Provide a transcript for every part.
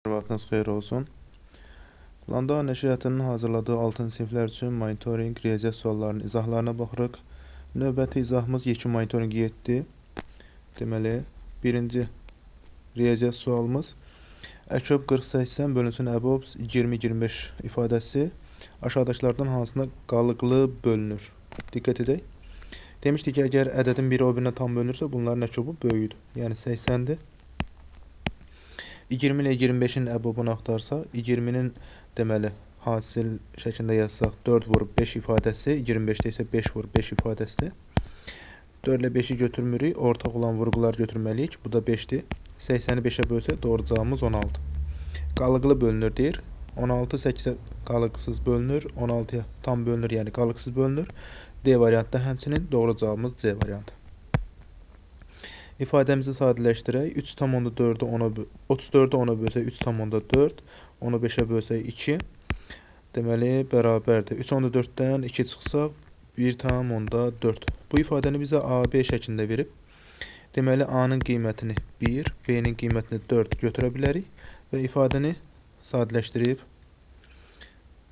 Vaxtınız xeyir olsun. Landau nəşriyyatının hazırladığı 6-cı siniflər üçün monitorinq riyaziyyat suallarının izahlarına baxırıq. Növbəti izahımız yekun monitorinq 7. Deməli, birinci riyaziyyat sualımız Əköb 40-80 bölünsün əbob 20-25 ifadəsi aşağıdakılardan hansına qalıqlı bölünür? Diqqət edək. Demişdik ki, əgər ədədin biri o birinə tam bölünürsə, bunların əköbu böyüdür. Yəni 80-dir. 20 ilə 25-in əbobunu axtarsaq, 20-nin deməli hasil şəklində yazsaq 4 vur 5 ifadəsi, 25-də isə 5 vur 5 ifadəsidir. 4 ilə 5-i götürmürük, ortaq olan vurğular götürməliyik. Bu da 5-dir. 80-i 5-ə bölsək doğru cavabımız 16. Qalıqlı bölünür deyir. 16 8-ə qalıqsız bölünür, 16-ya tam bölünür, yəni qalıqsız bölünür. D variantda həmçinin doğru cavabımız C variantı. İfadəmizi sadələşdirək. 3,4-ü 10-a 34-ü 10-a bölsək 3,4, 10-u 5-ə bölsək 2. Deməli, bərabərdir. 3,4-dən 2 çıxsaq 1,4. Bu ifadəni bizə AB şəklində verib. Deməli, A-nın qiymətini 1, B-nin qiymətini 4 götürə bilərik və ifadəni sadələşdirib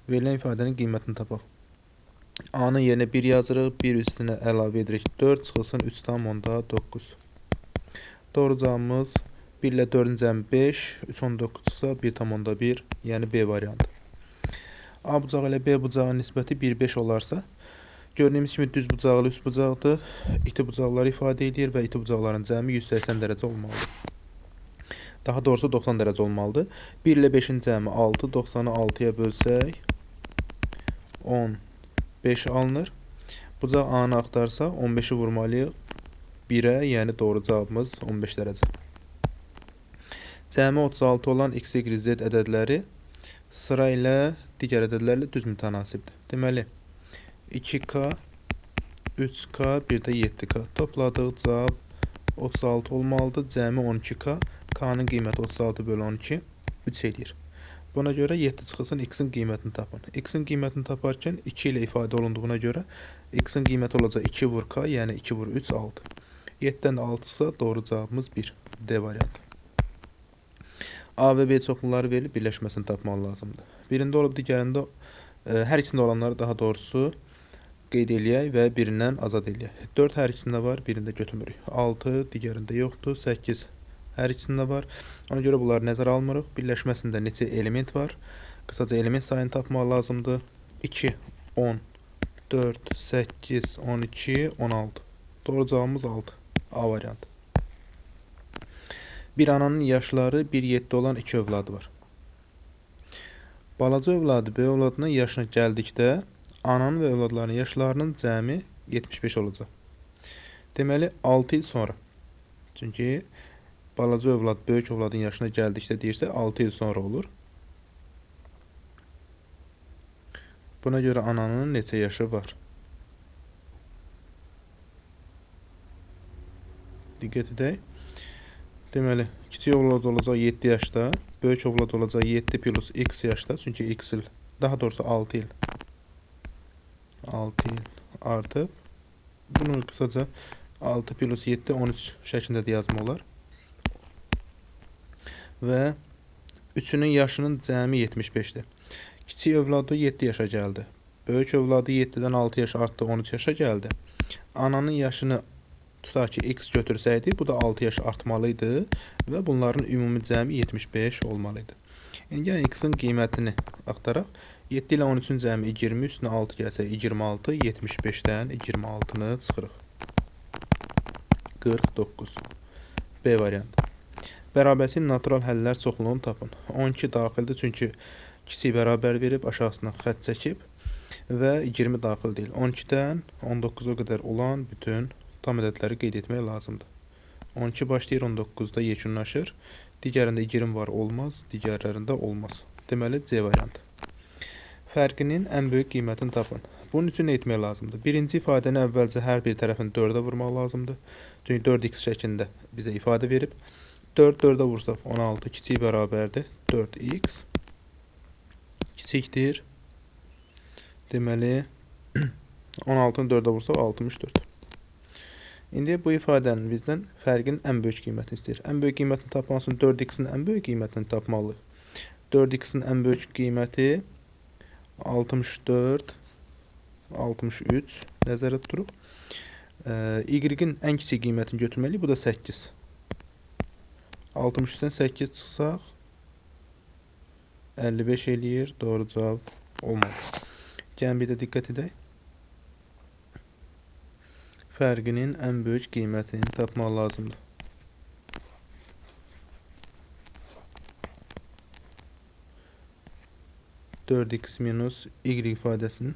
verilən ifadənin qiymətini tapaq. A-nın yerinə 1 yazırıq, 1 üstünə əlavə edirik 4, çıxılsın 3,9. Doğru cavabımız 1 ilə 4-ün cəmi 5, 3,9 çıxsa 1,1, yəni B variantı. A bucağı ilə B bucağının nisbəti 1,5 olarsa, gördüyümüz kimi düz bucaqlı üst bucaqdır. İti bucaqları ifadə edir və iti bucaqların cəmi 180 dərəcə olmalıdır. Daha doğrusu 90 dərəcə olmalıdır. 1 ilə 5-in cəmi 6, 90-ı 6-ya bölsək 15 alınır. Bucaq A-nı axtarsaq 15-i vurmalıyıq 1-ə, yəni doğru cavabımız 15 dərəcə. Cəmi 36 olan x, y, z ədədləri sıra ilə digər ədədlərlə düz mütənasibdir. Deməli, 2K, 3K, bir də 7K. Topladıq, cavab 36 olmalıdır. Cəmi 12K. K-nın qiyməti 36 bölü 12, 3 eləyir. Buna görə 7 çıxılsın x-in qiymətini tapın. X-in qiymətini taparkən 2 ilə ifadə olunduğuna görə x-in qiyməti olacaq 2 vur K, yəni 2 vur 3, 6. 7-dən də 6 ise doğru cavabımız 1. D variantı. A və B çoxluları verilib birləşməsini tapmaq lazımdır. Birində olub, digərində hər ikisində olanları daha doğrusu qeyd eləyək və birindən azad eləyək. 4 hər ikisində var, birində götürmürük. 6 digərində yoxdur, 8 hər ikisində var. Ona görə bunları nəzərə almırıq. Birləşməsində neçə element var? Qısaca element sayını tapmaq lazımdır. 2, 10, 4, 8, 12, 16. Doğru cavabımız 6. A variantı. Bir ananın yaşları 1,7 olan iki övladı var. Balaca övladı böyük övladının yaşına gəldikdə ananın və övladlarının yaşlarının cəmi 75 olacaq. Deməli 6 il sonra. Çünki balaca övlad böyük övladın yaşına gəldikdə deyirsə 6 il sonra olur. Buna görə ananın neçə yaşı var? Diqqət edək. Deməli, kiçik övlad olacaq 7 yaşda, böyük övlad olacaq 7 plus x yaşda, çünki x il, daha doğrusu 6 il. 6 il artıb. Bunu qısaca 6 plus 7, 13 şəklində də yazmaq olar. Və üçünün yaşının cəmi 75-dir. Kiçik övladı 7 yaşa gəldi. Böyük övladı 7-dən 6 yaş artdı, 13 yaşa gəldi. Ananın yaşını tutaq ki, x götürsəydik, bu da 6 yaş artmalı idi və bunların ümumi cəmi 75 olmalı idi. İndi gəlin x-in qiymətini axtaraq. 7 ilə 13-ün cəmi 20, üstünə 6 gəlsə 26, 75-dən 26-nı çıxırıq. 49. B variantı. Bərabərsin natural həllər çoxluğunu tapın. 12 daxildir, çünki kiçik bərabər verib, aşağısından xətt çəkib və 20 daxil deyil. 12-dən 19-a qədər olan bütün tam ədədləri qeyd etmək lazımdır. 12 başlayır, 19-da yekunlaşır. Digərində 20 var, olmaz, digərlərində olmaz. Deməli, C variantı. Fərqinin ən böyük qiymətini tapın. Bunun üçün nə etmək lazımdır? Birinci ifadəni əvvəlcə hər bir tərəfini 4-ə vurmaq lazımdır. Çünki 4x şəklində bizə ifadə verib. 4 4-ə vursaq 16 kiçik bərabərdir. 4x kiçikdir. Deməli, 16-nı 4-ə vursaq 64. İndi bu ifadənin bizdən fərqin ən böyük qiymətini istəyir. Ən böyük qiymətini tapmaq üçün 4x-in ən böyük qiymətini tapmalıyıq. 4x-in ən böyük qiyməti 64, 63 nəzərdə tuturuq. Y-in ən kiçik qiymətini götürməliyik. Bu da 8. 63-dən 8 çıxsaq 55 eləyir. Doğru cavab olmadı. Gəlin bir də diqqət edək. Fərqinin ən böyük qiymətini tapmaq lazımdır. (4x minus y) ifadəsinin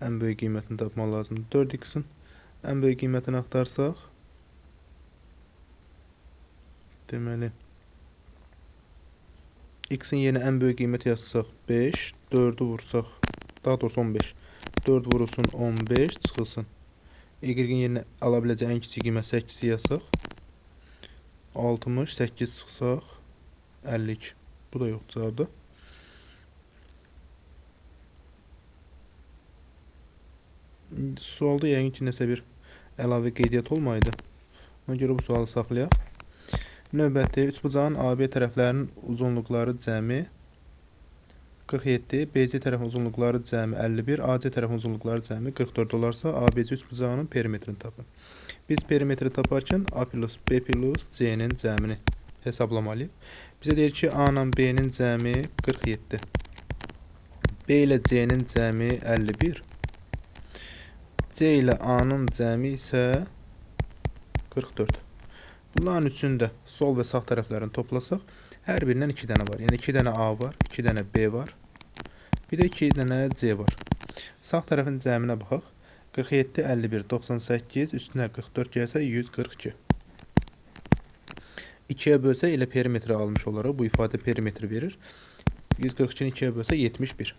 ən böyük qiymətini tapmaq lazımdır. 4x-in ən böyük qiymətini axtarsaq, deməli, x-in yerinə ən böyük qiymət yazsaq 5, 4-ü vursaq, daha doğrusu 15, 4 vurulsun 15 çıxılsın. Y-in yerinə ala biləcəyi ən kiçik qiymət 8-i yazsaq, 60, 8 çıxsaq 52. Bu da yox cavabdır. Sualda yəqin ki, nəsə bir əlavə qeydiyyat olmaydı. Ona görə bu sualı saxlayaq. Növbəti üçbucağın AB tərəflərinin uzunluqları cəmi 47, BC tərəfin uzunluqları cəmi 51, AC tərəfin uzunluqları cəmi 44 olarsa, ABC üçbucağının perimetrini tapın. Biz perimetri taparkən A plus B plus C-nin cəmini hesablamalıyıq. Bizə deyir ki, A ilə B-nin cəmi 47, B ilə C-nin cəmi 51, C ilə A-nın cəmi isə 44. Bunların üçün də sol və sağ tərəflərini toplasaq, hər birindən 2 dənə var. Yəni 2 dənə A var, 2 dənə B var, bir də 2 dənə C var. Sağ tərəfin cəminə baxaq. 47, 51, 98, üstünə 44 gəlsə 142. 2-yə bölsək elə perimetri almış olaraq bu ifadə perimetri verir. 142-ni 2-yə bölsək 71.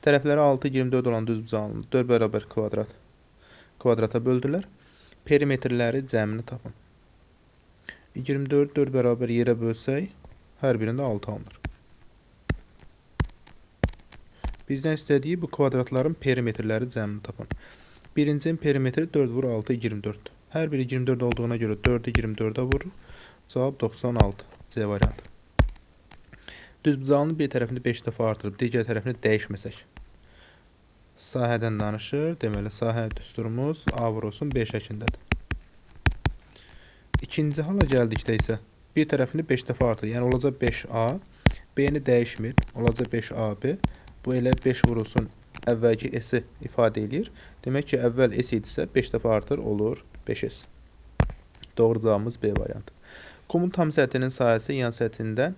Tərəfləri 6, 24 olan düzbucağını 4 bərabər kvadrata böldülər. Perimetrləri cəmini tapın. 24 4 bərabər yerə bölsək, hər birində 6 alınır. Bizdən istədiyi bu kvadratların perimetrləri cəmini tapın. Birincinin perimetri 4 vur 6, 24. Hər biri 24 olduğuna görə 4-ü 24-ə vururuq. Cavab 96. C variantı. Düzbucağının bir tərəfini 5 dəfə artırıb, digər tərəfini dəyişməsək. Sahədən danışır. Deməli, sahə düsturumuz A vurulsun B şəklindədir. İkinci hala gəldikdə isə bir tərəfini 5 dəfə artır. Yəni, olacaq 5A. B-ni dəyişmir. Olacaq 5AB. Bu elə 5 vurulsun əvvəlki S-i ifadə eləyir. Demək ki, əvvəl S idisə 5 dəfə artır, olur 5S. Doğru cavabımız B variantı. Kubun tam səthinin sahəsi yan səthindən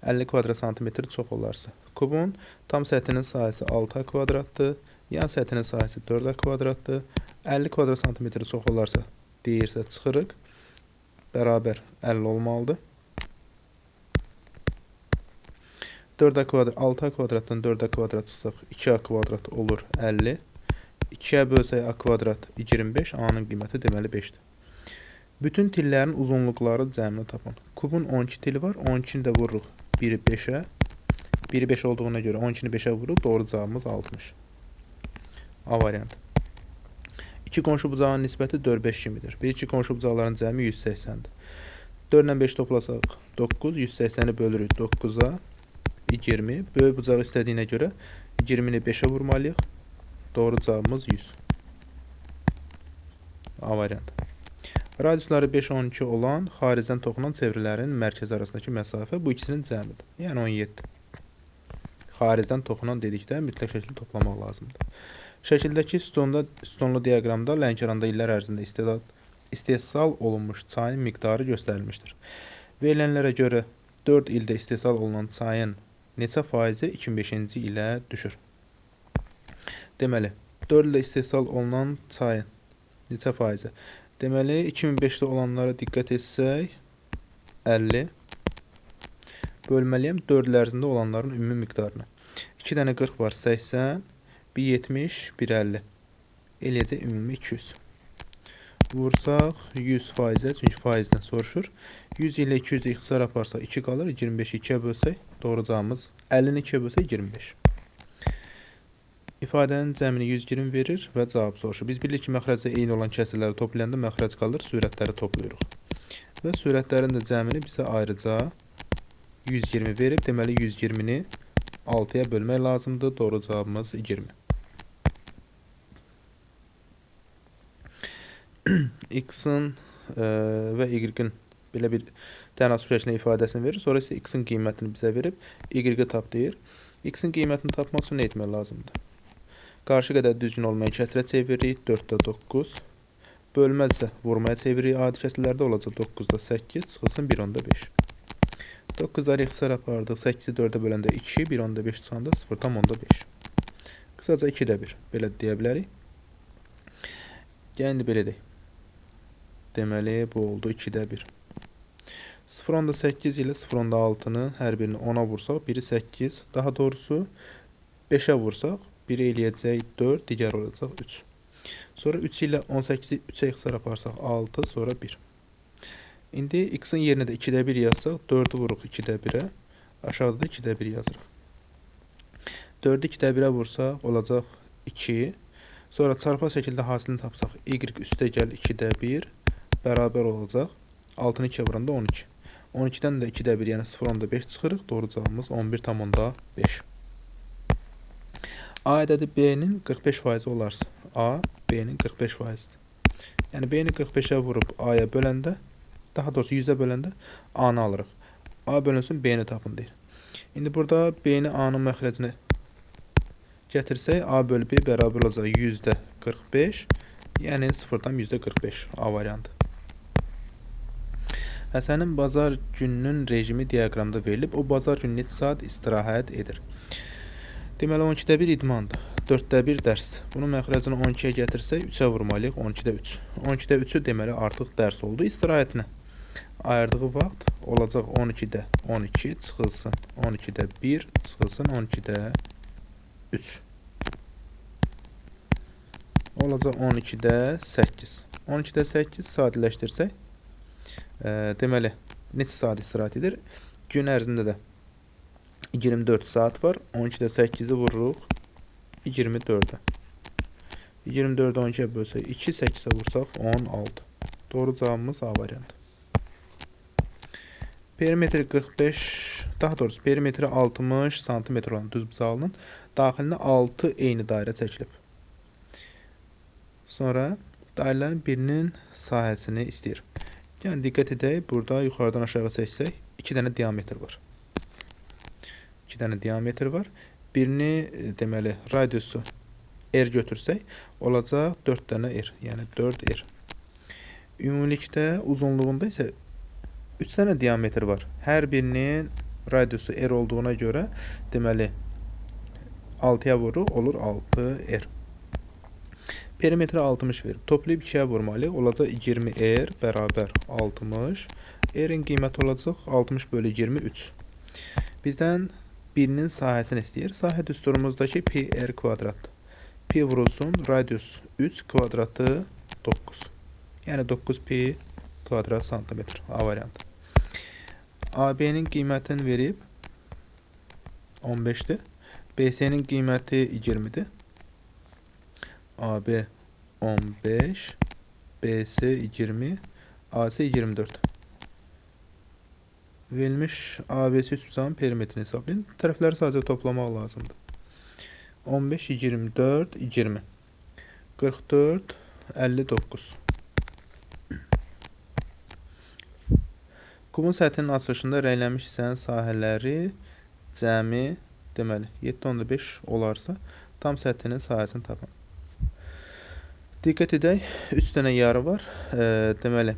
50 kvadrat santimetr çox olarsa. Kubun tam səthinin sahəsi 6A kvadratdır. Yan səthinin sahəsi 4A kvadratdır. 50 kvadrat santimetr çox olarsa deyirsə çıxırıq. Bərabər 50 olmalıdır. 4A kvadrat, 6A kvadratdan 4A kvadrat çıxsaq 2A kvadrat olur 50. 2-yə bölsək A kvadrat 25, A-nın qiyməti deməli 5-dir. Bütün tillərin uzunluqları cəmini tapın. Kubun 12 tili var. 12-ni də vururuq biri 5-ə. Biri 5 olduğuna görə 12-ni 5-ə vururuq. Doğru cavabımız 60. A variantı. İki qonşu bucağın nisbəti 4-5 kimidir. Bir iki qonşu bucaqların cəmi 180-dir. 4 ilə 5 toplasaq 9, 180-i bölürük 9-a 20. Böyük bucağı istədiyinə görə 20-ni 5-ə vurmalıyıq. Doğru cavabımız 100. A variantı. Radiusları 5-12 olan xaricdən toxunan çevrələrin mərkəzi arasındakı məsafə bu ikisinin cəmidir. Yəni 17. Xaricdən toxunan dedikdə mütləq şəkildə toplamaq lazımdır. Şəkildəki sütunlu diaqramda Lənkəranda illər ərzində istehsal olunmuş çayın miqdarı göstərilmişdir. Verilənlərə görə 4 ildə istehsal olunan çayın neçə faizi 2005-ci ilə düşür? Deməli, 4 ildə istehsal olunan çayın neçə faizi? Deməli, 2005-də olanlara diqqət etsək, 50 bölməliyəm 4 il ərzində olanların ümumi miqdarını. 2 dənə 40 var, 80, bir 70, bir 50. Eləyəcək ümumi 200. Vursaq 100 faizə, çünki faizdən soruşur. 100 ilə 200-ü ixtisar aparsaq 2 qalır. 25-i 2-yə bölsək, doğru cavabımız 50-ni 2-yə bölsək 25. İfadənin cəmini 120 verir və cavab soruşur. Biz bilirik ki, məxrəcdə eyni olan kəsirləri toplayanda məxrəc qalır, sürətləri toplayırıq. Və sürətlərin də cəmini bizə ayrıca 120 verib. Deməli, 120-ni 6-ya bölmək lazımdır. Doğru cavabımız 20. X-in və Y-in belə bir tənasüb şəklində ifadəsini verir. Sonra isə X-in qiymətini bizə verib, Y-i tap deyir. X-in qiymətini tapmaq üçün nə etmək lazımdır? Qarşı qədər düzgün olmayan kəsrə çeviririk. 4-də 9. Bölməzsə vurmaya çeviririk. Adi kəsrlərdə olacaq 9-da 8, çıxılsın 1.5. 9-ları ixtisar apardıq. 8-i 4-ə böləndə 2, 1.5 çıxanda 0.5. Qısaca 2-də 1. Belə deyə bilərik. Gəlin indi belə deyək. Deməli, bu oldu 2-də 1. 0.8 ilə 0.6-nı hər birini 10-a vursaq, biri 8, daha doğrusu 5-ə vursaq, biri eləyəcək 4, digəri olacaq 3. Sonra 3 ilə 18-i 3-ə ixtisar aparsaq 6, sonra 1. İndi x-in yerinə də 2-də 1 yazsaq, 4-ü vuruq 2-də 1-ə, aşağıda da 2-də 1 yazırıq. 4-ü 2-də 1-ə vursaq olacaq 2. Sonra çarpaz şəkildə hasilini tapsaq, y üstə gəl 2-də 1 bərabər olacaq. 6-nı 2-yə vuranda 12. 12-dən də 2-də 1, yəni 0.5 çıxırıq. Doğru cavabımız 11.5. A ədədi B-nin 45% olarsa, A B-nin 45%-dir. Yəni B-ni 45-ə vurub A-ya böləndə, daha doğrusu 100-ə böləndə A-nı alırıq. A bölünsün B-ni tapın deyir. İndi burada B-ni A-nın məxrəcinə gətirsək, A bölü B bərabər olacaq %45, yəni 0,45 A variantı. Həsənin bazar gününün rejimi diaqramda verilib. O bazar günü neçə saat istirahət edir? Deməli, 12-də 1 idmandır. 4-də 1 dərs. Bunun məxrəcini 12-yə gətirsək, 3-ə vurmalıyıq. 12-də 3. 12-də 3-ü deməli artıq dərs oldu. İstirahətinə ayırdığı vaxt olacaq 12-də 12 çıxılsın. 12-də 1 çıxılsın. 12-də 3. Olacaq 12-də 8. 12-də 8 sadələşdirsək, deməli, neçə saat istirahət edir? Gün ərzində də 24 saat var. 12-də 8-i vururuq 24-ə. 24-ü 12-yə bölsək 2, 8-ə vursaq 16. Doğru cavabımız A variantı. Perimetri 45, daha doğrusu perimetri 60 sm olan düzbucaqlının daxilinə 6 eyni dairə çəkilib. Sonra dairələrin birinin sahəsini istəyir. Yəni diqqət edək, burada yuxarıdan aşağı çəksək 2 dənə diametr var. 2 dənə diametr var. Birini deməli radiusu R götürsək olacaq 4 dənə R, yəni 4R. Ümumilikdə uzunluğunda isə 3 dənə diametr var. Hər birinin radiusu R olduğuna görə deməli 6-ya vururuq, olur 6R. Perimetri 60 verib. Toplayıb 2-yə vurmalıyıq. Olacaq 20R bərabər 60. R-in qiyməti olacaq 60 bölü 23. Bizdən birinin sahəsini istəyir. Sahə düsturumuzdakı pi r kvadratdır. Pi vurulsun, radius 3, kvadratı 9. Yəni 9 pi kvadrat santimetr. A variantı. AB-nin qiymətini verib 15-dir. BC-nin qiyməti 20-dir. AB 15, BC 20, AC 24. Verilmiş ABC üçbucağın perimetrini hesablayın. Tərəfləri sadəcə toplamaq lazımdır. 15, 24, 20. 44, 59. Kubun səthinin açılışında rənglənmiş hissənin sahələri cəmi, deməli, 7.5 olarsa, tam səthinin sahəsini tapın. Diqqət edək, 3 dənə yarı var. Deməli,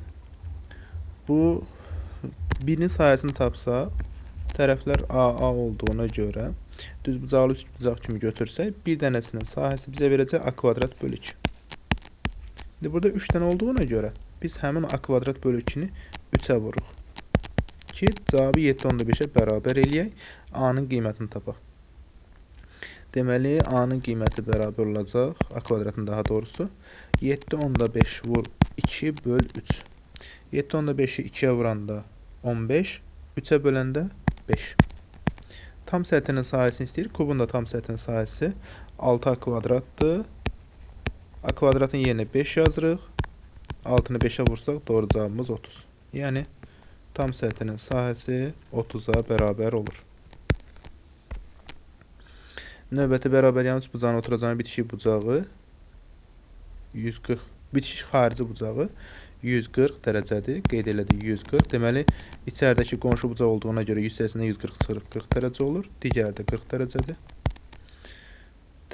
bu birinin sahəsini tapsaq, tərəflər AA olduğuna görə düzbucaqlı üçbucaq kimi götürsək, bir dənəsinin sahəsi bizə verəcək A kvadrat bölü 2. İndi burada 3 dənə olduğuna görə biz həmin A kvadrat bölü 2-ni 3-ə vururuq. Ki, cavabı 7.5-ə bərabər eləyək, A-nın qiymətini tapaq. Deməli, A-nın qiyməti bərabər olacaq, A kvadratın daha doğrusu, 7.5 vur 2 böl 3. 7.5-i 2-yə vuranda 15, 3-ə böləndə 5. Tam səthinin sahəsini istəyir. Kubun da tam səthinin sahəsi 6A kvadratdır. A kvadratın yerinə 5 yazırıq. 6-nı 5-ə vursaq doğru cavabımız 30. Yəni tam səthinin sahəsi 30-a bərabər olur. Növbəti bərabər yan üçbucağın oturacağın bitişik bucağı 140, bitişik xarici bucağı 140 dərəcədir. Qeyd elədik 140. Deməli, içəridəki qonşu bucaq olduğuna görə 180-dən 140 çıxırıq, 40 dərəcə olur. Digəri də 40 dərəcədir.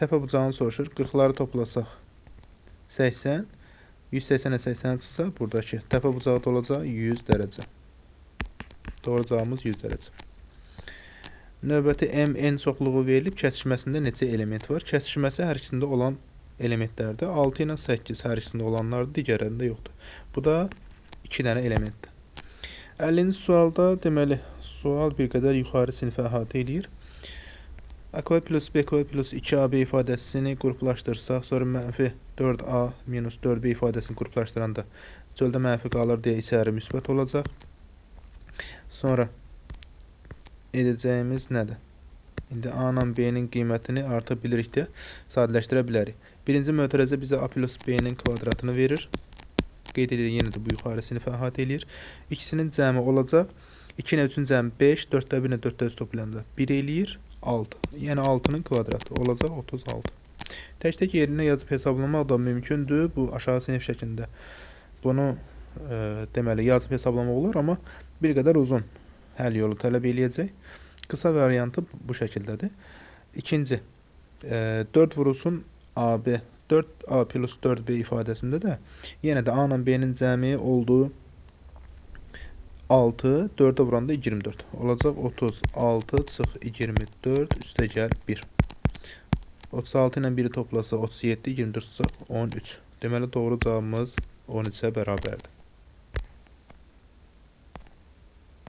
Təpə bucağını soruşur. 40-ları toplasaq 80, 180-ə 80 çıxsa buradakı təpə bucağı da olacaq 100 dərəcə. Doğru cavabımız 100 dərəcə. Növbəti M, N çoxluğu verilib. Kəsişməsində neçə element var? Kəsişməsi hər ikisində olan elementlərdir. 6 ilə 8 hər ikisində olanlardır, digərlərində yoxdur. Bu da 2 dənə elementdir. 50-ci sualda deməli, sual bir qədər yuxarı sinifə əhatə eləyir. A kvadrat plus B kvadrat plus 2AB ifadəsini qruplaşdırsaq, sonra mənfi 4A minus 4B ifadəsini qruplaşdıranda çöldə mənfi qalır deyə içəri müsbət olacaq. Sonra edəcəyimiz nədir? İndi A ilə B-nin qiymətini artıq bilirik deyə sadələşdirə bilərik. Birinci mötərizə bizə A plus B-nin kvadratını verir. Qeyd edirik, yenə də bu yuxarı sinifə əhatə eləyir. İkisinin cəmi olacaq. 2 ilə 3-ün cəmi 5, 4-də 1 ilə 4-də 3 toplayanda 1 eləyir 6. Yəni 6-nın kvadratı olacaq 36. Tək-tək yerinə yazıb hesablamaq da mümkündür. Bu aşağı sinif şəklində bunu deməli yazıb hesablamaq olur, amma bir qədər uzun həll yolu tələb eləyəcək. Qısa variantı bu şəkildədir. İkinci, 4 vurulsun AB, 4A plus 4B ifadəsində də yenə də A ilə B-nin cəmi oldu 6, 4-ə vuranda 24. Olacaq 36 çıx 24 üstə gəl 1. 36 ilə 1-i toplasaq 37, 24 çıxaq 13. Deməli, doğru cavabımız 13-ə bərabərdir.